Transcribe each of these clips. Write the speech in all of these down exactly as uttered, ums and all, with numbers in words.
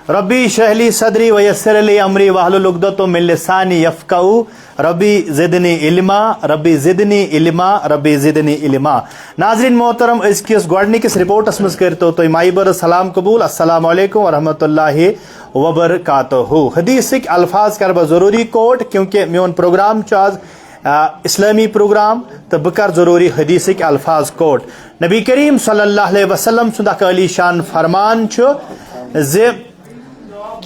ربی شرح لی صدری ویسر لی امری واحلل عقدۃ من لسانی یفقہوا، ربی زدنی علما، ربی زدنی علما، ربی زدنی علما۔ ناظرین محترم، أزکِس گۄڈنِکِس رپورٹس منٛز کٔرتو تُہۍ مایہِ بٔرٕژ سلام قبول۔ السلام علیکم ورحمۃ اللہ وبرکاتہ۔ حدیثٕکۍ الفاظ کرٕ بہٕ ضروٗری کوٹ، کیونکہ میون پروگرام چھُ آز، آ، اسلٲمی پروگرام، تہٕ بہٕ کرٕ ضروٗری حدیثٕکۍ الفاظ کوٹ۔ نبی کریم صلی اللہ علیہ وسلم سُنٛد اکھ عالی شان فرمان چھُ زِ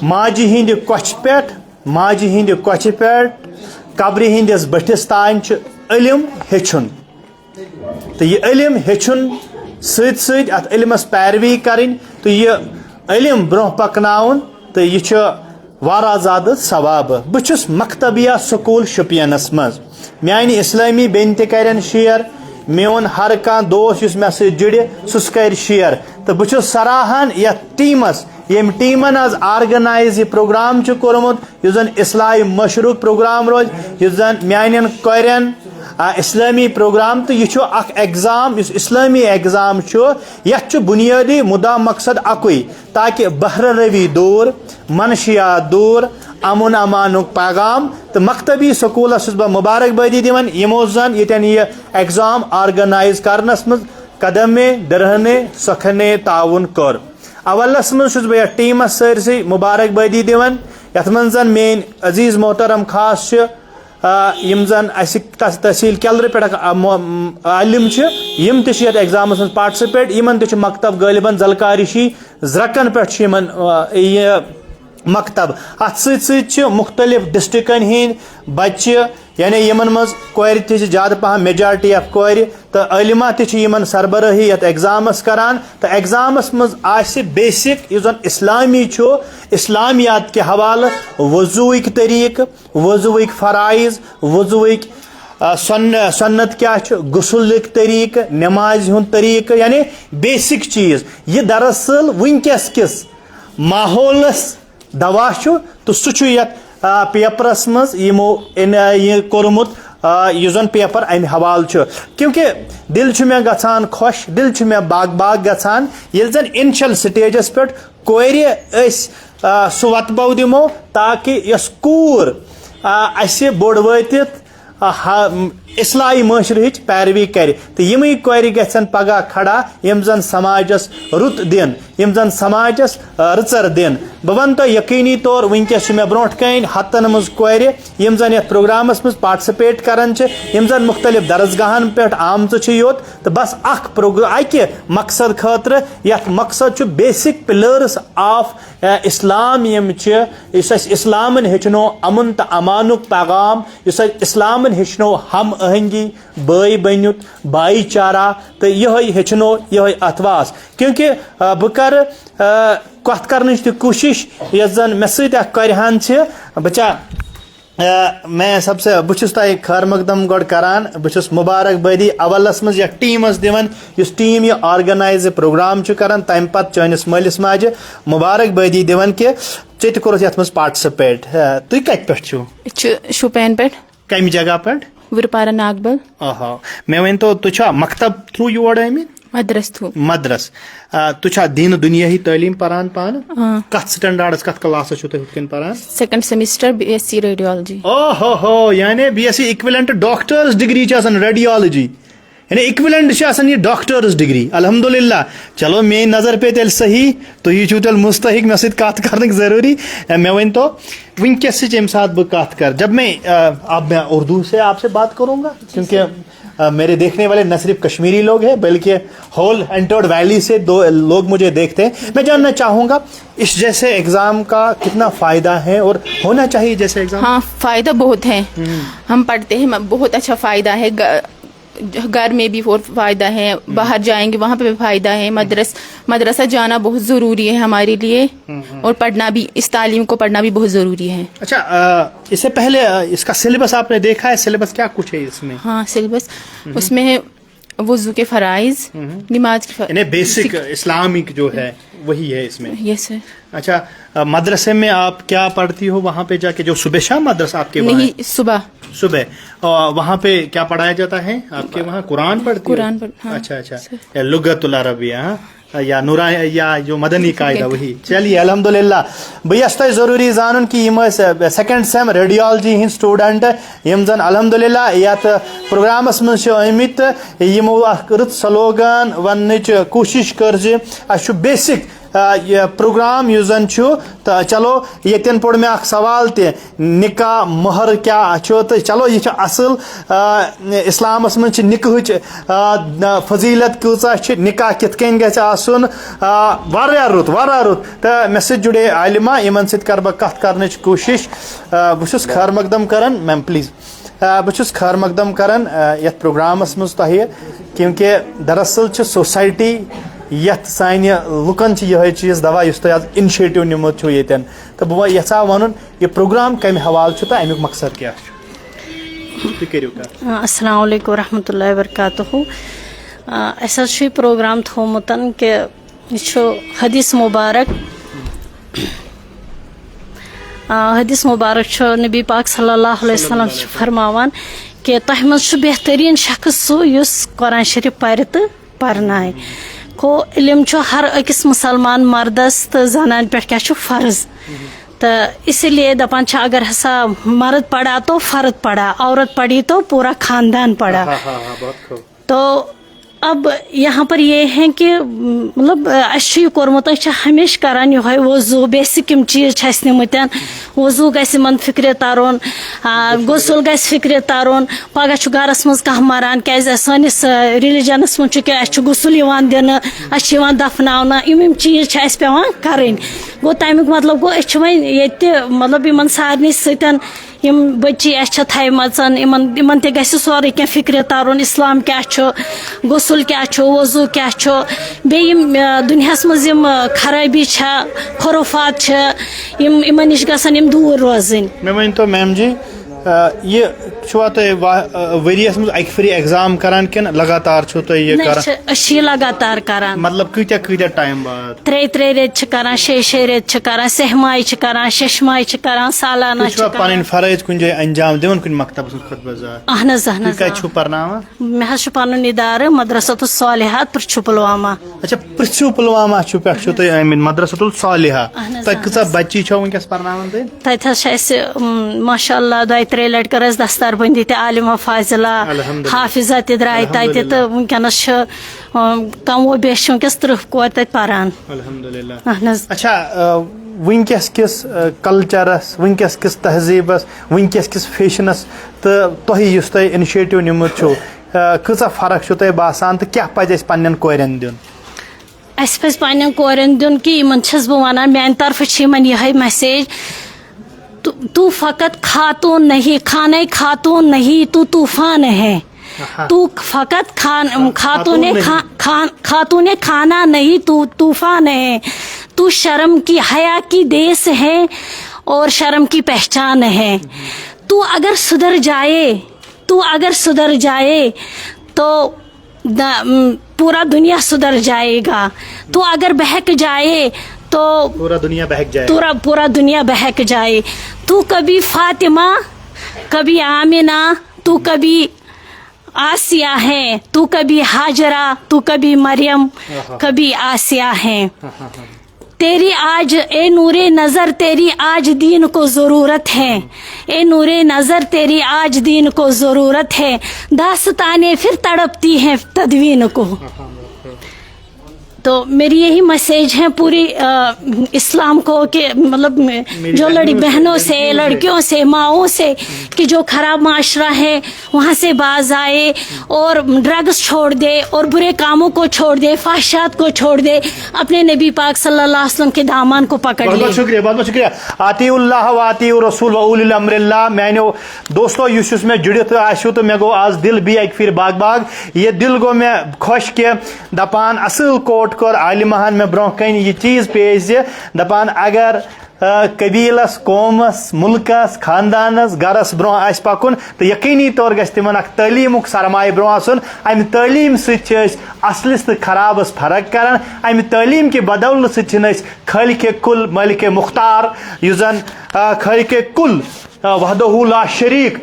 ماجہِ ہٕنٛدِ کۄچھِ پٮ۪ٹھ، ماجہِ ہٕنٛدِ کۄچھِ پٮ۪ٹھ قبرِ ہٕنٛدِس بٔٹھِس تام چھُ علم ہیٚچھُن۔ تہٕ یہِ علم ہیٚچھُن سۭتۍ سۭتۍ اَتھ علمَس پیروی کَرٕنۍ تہٕ یہِ علم برٛونٛہہ پَکناوُن، تہٕ یہِ چھُ واریاہ زیادٕ ثواب۔ بہٕ چھُس مکتب یا سکوٗل شُپینَس منٛز۔ میانہِ اسلٲمی بیٚنہِ تہِ کرن شیئر، میون ہر کانٛہہ دوست یُس مےٚ سۭتۍ جُڑِ، سُہ سُہ کرِ شیئر۔ تہٕ بہٕ چھُس سراہان یتھ ٹیمس، ییٚمۍ ٹیمن از آرگنائز یہِ پروگرام چھُ کوٚرمُت، یُس زن اصلاح مشرق پروگرام روزِ، یُس زن میانٮ۪ن کورٮ۪ن، آ، اسلٲمی پروگرام، تہٕ یہِ چھُ اکھ ایگزام، یُس اسلٲمی ایگزام چھُ، یتھ چھُ بنیٲدی مُدا مقصد اکُے، تاکہ بہرٕ روی دوٗر، منشیات دوٗر، امن امانُک پیغام۔ تہٕ مکتبی سکوٗلس چھُس بہٕ مبارک بٲدی دِوان، یِمو زن ییٚتٮ۪ن یہِ ایگزام آرگنائز کرنس منٛز قدم درہنے سخنے تعاون کوٚر۔ اولس منٛز چھُس بہٕ یتھ ٹیمس سٲرسٕے مبارک بٲدی دِوان، یتھ منٛز زن میٲنۍ عزیز محترم خاص چھِ، آ، یِم زن اسہِ تس-، تحصیل کیلرٕ پٮ۪ٹھ اکھ، آ، مو-، م-، عالم چھِ، یِم تہِ چھِ یتھ ایگزامس منٛز پارٹسپیٹ، یِمن تہِ چھُ مکتب غٲلبن زلکارشی زرکن پٮ۪ٹھ چھُ یِمن، آ، یہِ مکتب۔ اتھ سۭتۍ سۭتۍ چھِ مختلف ڈسٹرکن ہٕنٛدۍ بچہِ، یعنی یِمن منٛز کورِ تہِ چھِ زیادٕ پہم، میجارٹی آف کورِ، تہٕ عٲلمہ تہِ چھِ یِمن سربرٲہی یتھ ایگزامس کران۔ تہٕ ایگزامس منٛز آسہِ بیسک یُس زن اسلامی چھُ، اسلامیات کہِ حوالہٕ، وضوٗوٕکۍ طریٖقہٕ، وضوٗوٕکۍ فرائض، وضوٗوٕکۍ، آ، سن-، سنت کیٛاہ چھُ، غسلٕکۍ طریٖقہٕ، نمازِ ہُنٛد طریٖقہٕ، یعنی بیسک چیٖز۔ یہِ دراصل وٕنکیٚس کِس ماحولس دوا چھُ، تہٕ سُہ چھُ یتھ، آ، پیپرس منٛز یِمو ان-، آ، یہِ کوٚرمُت، آ، یُس زن پیپر امہِ حوالہٕ چھُ۔ کیونکہ دل چھُ مےٚ گژھان خۄش، دل چھُ مےٚ باغ باغ گژھان، ییٚلہِ زن انیشل سٹیجس پٮ۪ٹھ کورِ أسۍ، آ، سُہ وتبو دِمو، تاکہ یۄس کوٗر، آ، اسہِ بوٚڑ وٲتِتھ، آ، ہا-، اصلاحی معاشرٕچ پیروی کرِ، تہٕ یِمٕے کورِ گژھن پگاہ کھڑا، یِم زن سماجس رُت دِن، یِم زن سماجس، آ، رٕژر دِن۔ بہٕ ونہٕ تۄہہِ یقینی طور، وٕنکیٚس چھِ مےٚ برونٛٹھ کنہِ ہتن منٛز کورِ، یِم زن یتھ پروگرامس منٛز پارٹسپیٹ کران چھِ، یِم زن مختلف درسگاہن پٮ۪ٹھ آمژٕ چھِ یوت، تہٕ بس اکھ پروگرام، اکہِ مقصد خٲطرٕ، یتھ مقصد چھُ بیسک پلرس آف، آ، اسلام، یِم چھِ، یُس اسہِ اسلامن ہیٚچھنو امن تہٕ امانُک پیغام، یُس اسہِ اسلامن ہیٚچھنو ہم آہنگی، بٲے بٔنِتھ، بھائی چارہ، تہٕ یِہوٚے ہیٚچھنو، یِہوٚے اتھواس۔ کیونکہ، آ، بہٕ کرٕ، آ، کتھ کرنٕچ تہِ کوٗشش، یۄس زن مےٚ سۭتۍ اکھ کورِ ہن چھِ، بہٕ چا-، آ، میں سب سے، بہٕ چھُس تۄہہِ خٲر مقدم گۄڈٕ کران، بہٕ چھُس مبارک بٲدی اولس منٛز یتھ ٹیمس دِوان، یُس ٹیم یہِ آرگنائز پروگرام چھُ کران، تمہِ پتہٕ چٲنِس مٲلِس ماجہِ مبارک بٲدی دِوان کہِ ژےٚ تہِ کوٚرُتھ یتھ منٛز پارٹسپیٹ۔ آ، تُہۍ کتہِ پٮ۪ٹھ چھِو؟ أسۍ چھِ شُپین پٮ۪ٹھ۔ کمہِ جگہ پٮ۪ٹھ؟ وِرپارہ ناگبل۔ آہا۔ مےٚ ؤنۍ تو، تُہۍ چھا مکتب تھرو یور آمٕتۍ؟ مدرس تھرو۔ مدرس۔ آ، تُہۍ چھا دین دُنیاہی تعلیٖم پران پانہٕ؟ آ۔ کتھ سٹینڈارڈس، کتھ کلاسس چھِو تُہۍ ہُتھ کٔنۍ پران؟ Second semester, B S C radiology. او ہو ہو، یعنی B S C equivalent doctors degree چھِ آسان ریڈیالجی۔ یعنی اکویلنٹ چھِ آسان یہِ ڈاکٹرس ڈگری۔ الحمدللہ۔ چلو، میٲنۍ نظر پیٚیہِ تیٚلہِ صحیح، تُہی چھِو تیٚلہِ مستحق مےٚ سۭتۍ کتھ کرنٕکۍ ضروٗری۔ اے، مےٚ ؤنۍ تو، وٕنکیٚس ییٚمہِ ساتہٕ بہٕ کتھ کرٕ، جب میں، آ، اب میں اردو سے آپ سے بات کروں گا، کیونکہ، آ، میرے دیکھنے والے نہ صرف کشمیری لوگ ہیں بلکہ ہول انٹورڈ ویلی سے دو لوگ مجھے دیکھتے ہیں۔ میں جاننا چاہوں گا، اس جیسے ایگزام کا کتنا فائدہ ہے اور ہونا چاہیے جیسے ایگزام؟ ہاں، فائدہ بہت ہے۔ ہم پڑھتے ہیں، بہت اچھا فائدہ ہے۔ گ-، گھر میں بھی اور فائدہ ہے، باہر جائیں گے وہاں پہ بھی فائدہ ہے۔ مدرس مدرسہ جانا بہت ضروری ہے ہمارے لیے، اور پڑھنا بھی، اس تعلیم کو پڑھنا بھی بہت ضروری ہے۔ اچھا، آ، اس سے پہلے، آ، اس کا سلیبس آپ نے دیکھا ہے؟ سلیبس کیا کچھ ہے اس میں؟ ہاں، سلیبس اس میں ہے وضو کے فرائض، نماز کی ف-، یعنی بیسک اسلامک جو ہے وہی ہے اس میں۔ یس سر۔ اچھا، آ، مدرسے میں آپ کیا پڑھتی ہو وہاں پہ جا کے، جو صبح شام مدرسہ آپ کے وہاں ہے؟ نہیں، صبح۔ صبح۔ اور وہاں پہ کیا پڑھایا جاتا ہے آپ کے وہاں؟ قرآن پڑھتی ہو؟ قرآن پڑھ-، ہاں۔ اچھا، اچھا۔ یا لغت العربیہ، ہاں؟ یا نورا یا جو مدنی قاعدہ، وہی۔ چلیے، الحمدللہ۔ بہٕ یژھٕ تۄہہِ ضروٗری زانُن کہِ یِم ٲسۍ سیکنڈ سیم ریڈیالجی ہٕنٛدۍ سٹوڈنٹ، یِم زن الحمدللہ یتھ پروگرامس منٛز چھِ آمٕتۍ تہٕ یِمو اکھ رٕژ سلوگان وننٕچ کوٗشش کٔر زِ اسہِ چھُ بیسک، آ، یہِ پروگرام یُس زن چھُ، تہٕ چلو، ییٚتٮ۪ن پوٚر مےٚ اکھ سوال تہِ، نکاح مہر کیٛاہ چھُ؟ تہٕ چلو، یہِ چھُ اصل۔ آ، اسلامس منٛز چھِ نکاحٕچ، آ، فضیلت کۭژاہ چھِ، نکاح کِتھ کٔنۍ گژھِ آسُن؟ آ، واریاہ رُت، واریاہ رُت۔ تہٕ مےٚ سۭتۍ جُڑے عالمہ، یِمن سۭتۍ کرٕ بہٕ کتھ کرنٕچ کوٗشش۔ آ، بہٕ چھُس خیر مقدم کران، میم پلیز۔ آ، بہٕ چھُس خیر مقدم کران، آ، یتھ پروگرامس منٛز تۄہہِ، کیونکہ دراصل چھِ سوسایٹی یتھ سانہِ لُکن چھِ یِہوٚے چیٖز دوا یُس تۄہہِ از انیشیٹو نیومُت چھُو ییٚتٮ۪ن۔ تہٕ بہٕ یژھا ونُن، یہِ پروگرام کمہِ حوالہٕ چھُ تہٕ امیُک مقصد کیٛاہ چھُ؟ تُہۍ کٔرِو کتھ۔ السلام علیکم ورحمۃ اللہ وبرکاتہ۔ آ، اسہِ حظ چھُ یہِ پروگرام تھوٚومُت کہِ یہِ چھُ حدیث مبارک۔ آ، حدیث مبارک چھُ نبی پاک صلی اللہ علیہ وسلم چھُ فرماوان کہِ تۄہہِ منٛز چھُ بہتریٖن شخص سُہ یُس قرآن شریف پرِ تہٕ پرنایہِ۔ گوٚو، علم چھُ ہر أکِس مسلمان مردس تہٕ زنانہِ پٮ۪ٹھ کیٛاہ چھُ فرض۔ تہٕ اسی لیے دپان چھِ اگر ہسا مرد پڑھا تو فرد پڑھا، عورت پڑھی تو پورا خاندان پڑھا۔ تو اب یہاں پر یہ ہے کہ مطلب اسہِ چھُ یہِ کوٚرمُت، أسۍ چھِ ہمیشہِ کران یِہوٚے وضوٗ، بیسک یِم چیٖز چھِ اسہِ نِمٕتۍ۔ وضوٗ گژھِ یِمن فکرِ ترُن، آ، غسل گژھِ فکرِ ترُن۔ پگاہ چھُ گرس منٛز کانٛہہ مران، کیازِ سٲنِس ریلیجنس منٛز چھُ کہِ اسہِ چھُ غسل یِوان دِنہٕ، اسہِ چھِ یِوان دفناونہٕ، یِم یِم چیٖز چھِ اسہِ پٮ۪وان کرٕنۍ۔ گوٚو، تمیُک مطلب گوٚو أسۍ چھِ وۄنۍ ییٚتہِ مطلب یِمن سارنٕے سۭتۍ یِم بٔچی اَسہِ چھےٚ تھایمَژَن، یِمَن یِمَن تہِ گژھِ سورُے کینٛہہ فِکرِ تَرُن، اِسلام کیٛاہ چھُ، غسل کیٛاہ چھُ، وضوٗ کیٛاہ چھُ، بیٚیہِ یِم، آ، دُنیاہَس منٛز یِم، آ، خرٲبی چھےٚ، خُرافات چھِ، یِم یِمَن نِش گژھن یِم دوٗر روزٕنۍ۔ مےٚ ؤنۍ تو میم جی، آ، یہِ چھُوا تُہۍ وا-، آ، ؤریَس منٛز اَکہِ پھِرِ ایگزام کران کِنہٕ لگاتار چھُو تُہۍ یہِ نہ، کران؟ أسۍ چھِ، أسۍ چھِ یہِ لگاتار کران۔ مطلب کۭتیٛاہ کۭتیٛاہ ٹایم بعد؟ ترٛے ترٛے رٮ۪تۍ چھِ کران، شےٚ شےٚ رٮ۪تۍ چھِ کران، سہ ماہہِ چھِ کران، شش ماہہِ چھِ کران، سالانہ تُہۍ چھِ چھِوا کران۔ پنٕنۍ فرٲیض کُنہِ جایہِ انجام دِوان کُنہِ مکتبس منٛز خطبہ زار؟ اہن حظ، اہن تُہۍ حظ، کتہِ آ۔ چھِو پرناوان؟ مےٚ حظ چھُ پنُن ادارٕ مدرسۃ الصالحات پرچھو پلوامہ۔ اچھا، پرژھِو پلوامہ چھِو پٮ۪ٹھ چھِو تُہۍ آمٕتۍ، مدرسۃ الصالحہ۔ اہن حظ، تۄہہِ اہن کۭژاہ حظ۔ بچی چھو وٕنکیٚس پرناوان تُہۍ؟ تتہِ حظ چھِ اسہِ، ام، ماشاء اللہ، دۄیہِ ترٛیٚیہِ لٹہِ کٔر اسہِ دستار بندی تہِ، عالمہ فاضلہ، الحمدللہ۔ حافظہ تہِ درایہِ تتہِ تہٕ الحمدللہ۔ وٕنکیٚنس چھِ، ام، کم و بیش چھِ وٕنکیٚس ترٕٛہ کورِ تتہِ پران۔ الحمدللہ۔ اہن حظ۔ اچھا، آ، وٕنکیٚس کِس، آ، کلچرس، وٕنکیٚس کِس تہذیبس، وٕنکیٚس کِس فیشنس تہٕ تۄہہِ یُس تۄہہِ انیشیٹو نیومُت چھُو، آ، کۭژاہ فرق چھُو تۄہہِ باسان تہٕ کیٛاہ پزِ اَسہِ پننٮ۪ن کورٮ۪ن دیُن؟ اسہِ پزِ پننٮ۪ن کورٮ۪ن دیُن کہِ یِمن چھس بہٕ ونان، میانہِ طرفہٕ چھِ یِمن یِہے میسیج، تو، تو فقط خاتون نہیں، خانہ خاتون نہیں، تو طوفان ہے۔ تو فقط خان، خاتون خا-، خان، خاتون خانہ نہیں، تو طوفان ہے۔ تو شرم کی، حیا کی دیس ہے اور شرم کی پہچان ہے۔ تو اگر سدھر جائے، تو اگر سدھر جائے تو دا-، م، پورا دنیا سدھر جائے گا۔ تو اگر بہک جائے تو پورا دنیا بہک جائے۔ پورا، پورا دنیا بہک جائے۔ تو کبھی فاطمہ، کبھی آمنہ، تو کبھی آسیہ ہے، تو کبھی ہاجرہ، تو کبھی مریم، کبھی آسیہ ہے۔ تیری آج، اے نور نظر، تیری آج دین کو ضرورت ہے۔ اے نور نظر، تیری آج دین کو ضرورت ہے۔ داستانیں پھر تڑپتی ہیں تدوین کو۔ تو میری یہی میسیج ہے پوری، آ، اسلام کو کہ مطلب جو لڑی بہنوں سے، لڑکیوں سے، ماؤں سے کہ جو خراب معاشرہ ہے وہاں سے باز آئے اور ڈرگز چھوڑ دے اور برے کاموں کو چھوڑ دے، فحشات کو چھوڑ دے، اپنے نبی پاک صلی اللہ علیہ وسلم کے دامان کو پکڑ بہت لے۔ بہت شکریہ، بہت بہت شکریہ۔ اطیع اللہ و اطیع الرسول و اولی الامر اللہ۔ میانیو دوستو، یُس یُس مےٚ جُڑِتھ آسیو تہٕ مےٚ گوٚو آز دِل بیٚیہِ اَکہِ پھِرِ باغ باغ۔ یہِ دِل گوٚو مےٚ خۄش کہِ دَپان اَصٕل کوٹ کوٚر عالمہٕ ہَن مےٚ برونٛہہ کَنہِ یہِ چیٖز پیش زِ دَپان اگر، آ، قبیٖلَس، قومَس، مُلکَس، خاندانَس، گَرَس برونٛہہ آسہِ پَکُن تہٕ یقیٖنی طور گژھِ تِمَن اَکھ تعلیٖمُک سرمایہِ برونٛہہ آسُن۔ اَمہِ تعلیٖم سۭتۍ چھِ أسۍ اَصلِس تہٕ خرابَس فرق کَران۔ اَمہِ تعلیٖم کہِ بدولہٕ سۭتۍ چھِنہٕ أسۍ خٲلقِ کُل، مٲلِکِ مُختار، یُس زَن، آ، خٲلقِ کُل، آ، وحدہ لا شریٖک،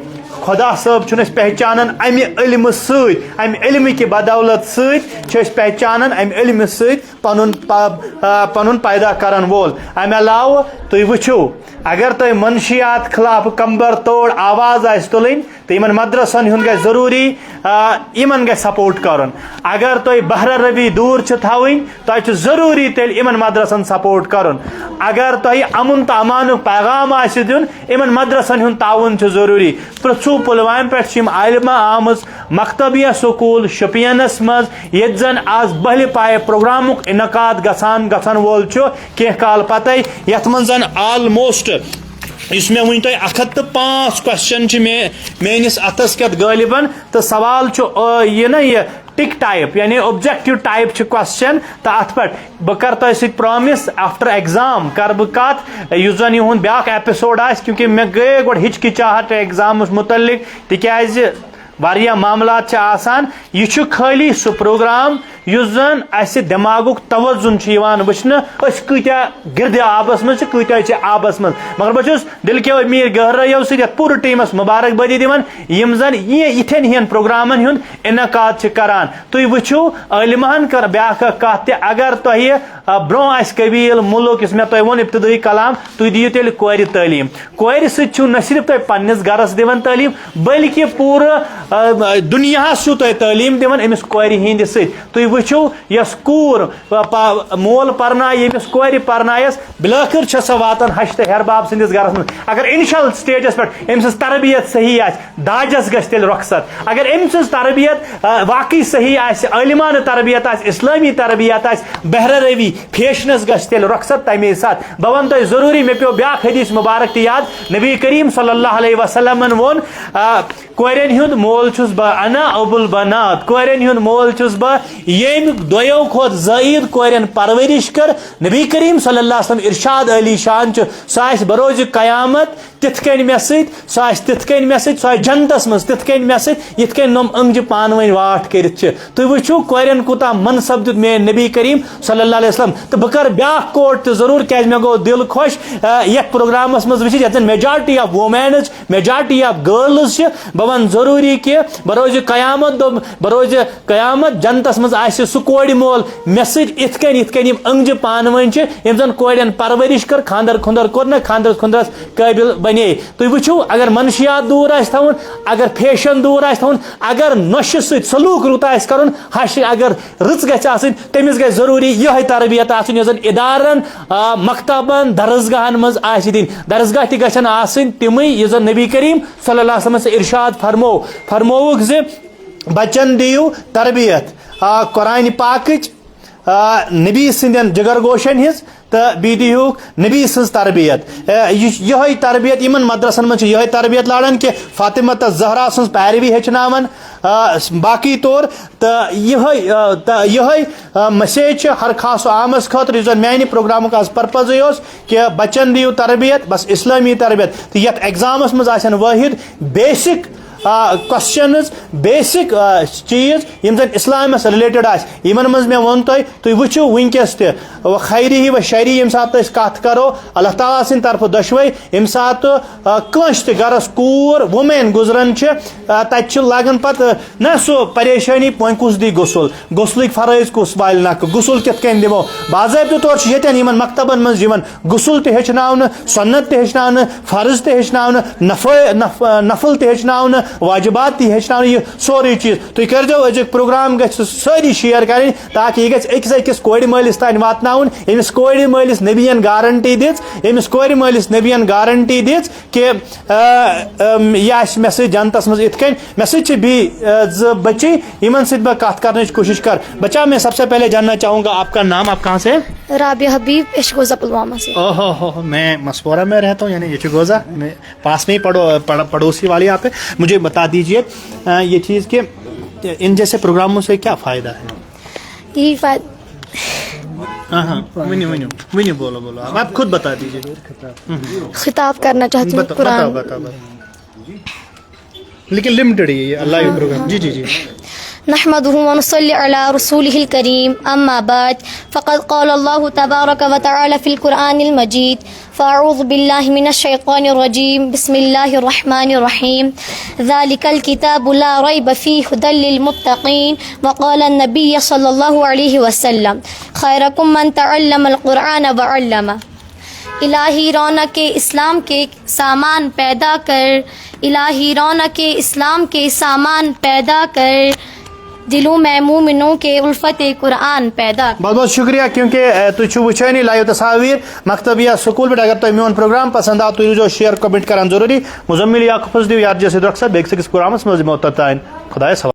خۄدا صٲب چھُنہٕ أسۍ پہچانان اَمہِ علمہٕ سۭتۍ، اَمہِ علمہٕ کہِ بدولت سۭتۍ چھِ أسۍ پہچانان اَمہِ علمہٕ سۭتۍ پَنُن پا-، آ، پَنُن پیدا کرن وول۔ اَمہِ علاوٕ تُہۍ وٕچھِو، اگر تۄہہِ منشیات خلاف کمبر توڑ آواز آسہِ تُلٕنۍ، تہٕ یِمن مدرسن ہُنٛد گژھِ ضروٗری، آ، یِمن گژھِ سپورٹ کرُن۔ اگر تۄہہِ بہرہ روی دوٗر چھِ تھاوٕنۍ، تۄہہِ چھُ ضروٗری تیٚلہِ یِمن مدرسن سپورٹ کرُن۔ اگر تۄہہِ امن تہٕ امانُک پیغام آسہِ دیُن، یِمن مدرسن ہُنٛد تعاوُن چھُ ضروٗری۔ پرٛژھو، پُلوامہِ پٮ۪ٹھ چھِ یِم عالمہ آمٕژ مکتبیہ سکوٗل شُپینس منٛز، ییٚتہِ زن آز بہلہِ پایہِ پروگرامُک انعقاد گژھان گژھن وول چھُ کینٛہہ کال پتے، یتھ منٛز زن آلموسٹ، یُس مےٚ وٕنۍ تۄہہِ اکھ ہتھ تہٕ پانٛژھ کوسچن چھِ مے-، میٲنِس اتھس کٮ۪تھ غٲلبن، تہٕ سوال چھُ، آ، یہِ نہ یہِ ٹک ٹائپ، یعنی اوبجیکٹو ٹائپ چھِ کوسچن، تہٕ اتھ پٮ۪ٹھ بہٕ کرٕ تۄہہِ سۭتۍ پرامس، آفٹر ایگزام کرٕ بہٕ کتھ، یُس زن یِہُنٛد بیاکھ ایپیسوڈ آسہِ، کیونکہ مےٚ گٔے گۄڈٕ ہچکچاہٹ ایگزامس متعلق، تِکیازِ واریاہ معاملات چھِ آسان۔ یہِ چھُ خٲلی سُہ پروگرام یُس زن اسہِ دٮ۪ماغُک توازن چھُ یِوان وٕچھنہٕ، أسۍ کۭتیاہ گِردِ آبس منٛز چھِ، کۭتیاہ چھِ آبس منٛز۔ مگر بہٕ چھُس دِلکیو امیر گہرٲیو سۭتۍ یتھ پوٗرٕ ٹیمس مبارک بٲدی دِوان، یِم زن یہِ یِتھٮ۪ن ہِوٮ۪ن پروگرامن ہُنٛد انعقاد چھِ کران۔ تُہۍ وٕچھِو، عٲلمہن کٔر بیاکھ اکھ کتھ تہِ، اگر تۄہہِ، آ، برونٛہہ آسہِ قبیٖل، مُلک، یُس مےٚ تۄہہِ ووٚن ابتدٲیی کلام، تُہۍ دِیِو تیٚلہِ کورِ تعلیٖم۔ کورِ سۭتۍ چھِو نہ صرف تُہۍ پننِس گرس دِوان تعلیٖم، بلکہِ پوٗرٕ، آ، دُنیاہس چھِو تُہۍ تعلیٖم دِوان أمِس کورِ ہِنٛدِ سۭتۍ۔ تُہۍ وٕچھِو، یۄس کوٗر، آ، پا-، مول پرنایہِ، ییٚمِس کورِ پرنایس، بِلٲخٕر چھےٚ سۄ واتان ہشتہٕ ہیرباب سٕنٛدِس گرس منٛز۔ اگر انیشل سٹیجس پٮ۪ٹھ أمۍ سٕنٛز تربیت صحیح آسہِ، داجس گژھِ تیٚلہِ رۄخصت۔ اگر أمۍ سٕنٛز تربیت، آ، واقعی صحیح آسہِ، عٲلمانہٕ تربیت آسہِ، اسلٲمی تربیت آسہِ، بہرہ روی، فیشنس گژھِ تیٚلہِ رۄخصت تمے ساتہٕ۔ بہٕ ونہٕ تۄہہِ ضروٗری، مےٚ پیوٚو بیاکھ حدیث مبارک تہِ یاد۔ نبی کریم صلی اللہ علیہ وسلمن ووٚن، آ، کورٮ۪ن ہُنٛد مول چھُس بہٕ، انا ابو البنات، کورٮ۪ن ہُنٛد مول چھُس بہٕ، ییٚمۍ دۄیو کھۄتہٕ زٲیِد کورٮ۪ن پرورش کٔر۔ نبی کریم صلی اللہ علیہ وسلم ارشاد علی شان چھُ، سُہ آسہِ بروز قیامت تِتھ کٔنۍ مےٚ سۭتۍ، سُہ آسہِ تِتھ کٔنۍ مےٚ سۭتۍ، سُہ آسہِ جنتس منٛز تِتھ کٔنۍ مےٚ سۭتۍ، یِتھ کٔنۍ نۄم أنٛگجہِ پانہٕ ؤنۍ واٹھ کٔرِتھ چھِ۔ تُہۍ وٕچھِو کورٮ۪ن کوٗتاہ منصب دیُت میٲنۍ نبی کریم صلی اللہ علیہ وسلم۔ تہٕ بہٕ کرٕ بیاکھ کوٹ تہِ ضروٗر، کیازِ مےٚ گوٚو دِل خۄش، آ، یتھ پروگرامس منٛز وٕچھِتھ، یتھ زن majority of womens, majority of girls چھِ۔ بہٕ ونہٕ ضروٗری کہِ بروز قیامت دۄہ، بروز قیامت جنتس منٛز آسہِ سُہ کورِ مول مےٚ سۭتۍ اِتھ کٔنۍ، یِتھ کٔنۍ یِم أنٛگجہِ پانہٕ ؤنۍ چھِ، یِم زن کورٮ۪ن پرورش کٔر، خانٛدر خُنٛدر کوٚر نہ، خانٛدرس خُنٛدرس قٲبل بنے۔ تُہۍ وٕچھِو، اگر منشیات دوٗر آسہِ تھاوُن، اگر فیشن دوٗر آسہِ تھاوُن، اگر نۄشہِ سۭتۍ سلوٗک رُت آسہِ کرُن، ہش اگر رٕژ گژھِ آسٕنۍ، تٔمِس گژھِ ضروٗری یِہوٚے تربیت آسٕنۍ، یۄس زن ادارن، آ، مکتبن، درسگاہن منٛز آسہِ دِنۍ۔ درسگاہ تہِ گژھن آسٕنۍ تِمٕے، یُس زن نبی کریم صلی اللہ علیہ وسلمس ارشاد فرمو، فرمووُکھ زِ بچن دِیِو تربیت، آ، قرآنِ پاکٕچ، آ، نبی سٕنٛدٮ۪ن جگر گوشن ہٕنٛز، تہٕ بیٚیہِ دِہُکھ نبی سٕنٛز تربیت۔ آ، یہِ، یِہوٚے تربیت، یِمن مدرسن منٛز چھِ یِہوٚے تربیت لاران کہِ فاطمہ تہٕ زہرا سٕنٛز پیروی ہیٚچھناوان، آ، باقی طور۔ تہٕ یِہوٚے، آ، تہٕ یِہوٚے، آ، message چھِ ہر خاص و عامس خٲطرٕ، یُس زن میانہِ پروگرامُک آز purpose اوس کہِ بچن دِیِو تربیت، بس اسلٲمی تربیت۔ تہٕ یتھ ایگزامس منٛز آسن وٲحد basic، آ، questions، basic، آ، چیٖز یِم زن اسلامس related آسہِ، یِمن منٛز مےٚ ووٚن تۄہہِ، تُہۍ وٕچھِو وٕنکیٚس تہِ، و خیرہ و شرہ، ییٚمہِ ساتہٕ أسۍ کتھ کرو اللہ تعالیٰ سٕنٛدِ طرفہٕ دۄشوے، ییٚمہِ ساتہٕ، آ، کٲنٛسہِ تہِ گرس کوٗر، woman، گُزران چھِ، آ، تتہِ چھِ لگان پتہٕ، آ، نہ سُہ پریشٲنی، وۄنۍ کُس دی غسل، غسلٕکۍ فرٲیض کُس والہِ نکھٕ، غسل کِتھ کٔنۍ دِمو۔ باضٲبطہٕ طور چھُ ییٚتٮ۪ن یِمن مکتبن منٛز یِوان غسل تہِ ہیٚچھناونہٕ، سُنت تہِ ہیٚچھناونہٕ، فرض تہِ ہیٚچھناونہٕ، نفٲ-، نف-، نفل تہِ ہیٚچھناونہٕ، واجبات تہِ ہیٚچھناونہٕ، یہِ سورُے چیٖز۔ تُہۍ کٔرۍزیو أزیُک پروگرام، گژھِ سٲری share کرٕنۍ، تاکہِ یہِ گژھِ أکِس أکِس کورِ مٲلِس تام واتناوُن، ییٚمِس کورِ مٲلِس نبین guarantee دِژ، ییٚمِس کورِ مٲلِس نبین guarantee دِژ کہِ، آ، آ، یہِ آسہِ مےٚ سۭتۍ جنتس منٛز یِتھ کٔنۍ۔ مےٚ سۭتۍ چھِ بیٚیہِ، آ، زٕ بچی، یِمن سۭتۍ بہٕ کتھ کرنٕچ کوٗشش کرٕ۔ بچہ، میں سب سے پہلے جاننا چاہوں گا آپ کا نام، آپ کہاں سے ہیں؟ رابعہ حبیب، اچھگوزہ پلوامہ سے۔ اوہو ہو ہو، میں مسپورہ میں رہتا ہوں، یعنی اچھگوزہ میں پاس میں ہی پڑو-، پڑ-، پڑوسی والی آپ ہے۔ مجھے بتا دیجیے، آ، یہ چیز کہ ان جیسے پروگراموں سے کیا فائدہ ہے؟ یہی فائدہ۔ ہاں، ہاں، ؤنِو، ؤنِو، ؤنِو، بولو، بولو، آپ، آپ خود بتا دیجیے۔ خطاب کرنا چاہتی ہوں بتا-، قرآن۔ بتاؤ، بتاؤ، بتاؤ۔ لیکن لمیٹڈ ہے یہ اللہ یہ پروگرام۔ جی، جی، جی۔ نحمده ونصلي على رسوله الكريم، أما بعد، فقد قال الله تبارك وتعالى في القرآن المجيد، فأعوذ بالله من الشيطان الرجيم، بسم الله الرحمن الرحيم، ذلك الكتاب لا ريب فيه هدى للمتقين، وقال النبي صلى الله عليه وسلم، خيركم من تعلم القرآن وعلمه۔ الٰہی رونق اسلام کے سامان پیدا کر، الٰہی رونق اسلام کے سامان پیدا کر، دلوں میں مومنوں کے الفت قرآن پیدا کر۔ بہت بہت شکریہ، کیونکہ، اے، تُہۍ چھِو وٕچھٲنی لایِو تصاویر مکتبیہ سکول پٮ۪ٹھ۔ اگر تۄہہِ میون پروگرام پسند آو، تُہۍ روٗزیو شیئر کمنٹ کران ضروٗری۔ مزمل یعقوبس دِیِو یاد جیسے درخصت، بیٚکِس أکِس پروگرامس منٛز یِمو توٚتام۔ خۄدایس حوالہٕ۔